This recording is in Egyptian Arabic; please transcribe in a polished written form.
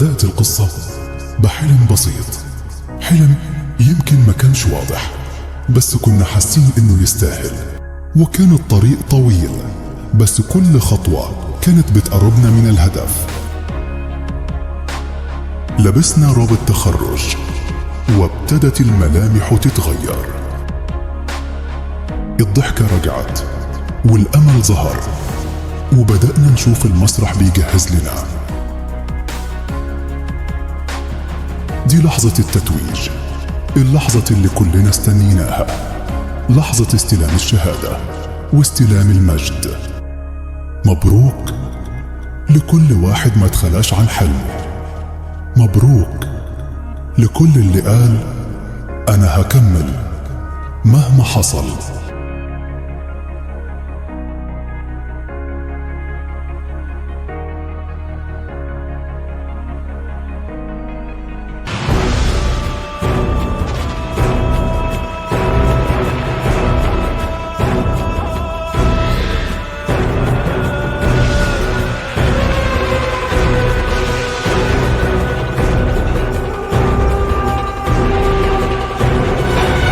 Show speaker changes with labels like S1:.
S1: بدأت القصة بحلم بسيط، حلم يمكن ما كانش واضح، بس كنا حاسين إنه يستاهل. وكان الطريق طويل، بس كل خطوة كانت بتقربنا من الهدف. لبسنا روب التخرج وابتدت الملامح تتغير. الضحكة رجعت والأمل ظهر، وبدأنا نشوف المسرح بيجهز لنا. دي لحظة التتويج، اللحظة اللي كلنا استنيناها، لحظة استلام الشهادة واستلام المجد. مبروك لكل واحد ما تخلاش عن حلمه. مبروك لكل اللي قال أنا هكمل مهما حصل.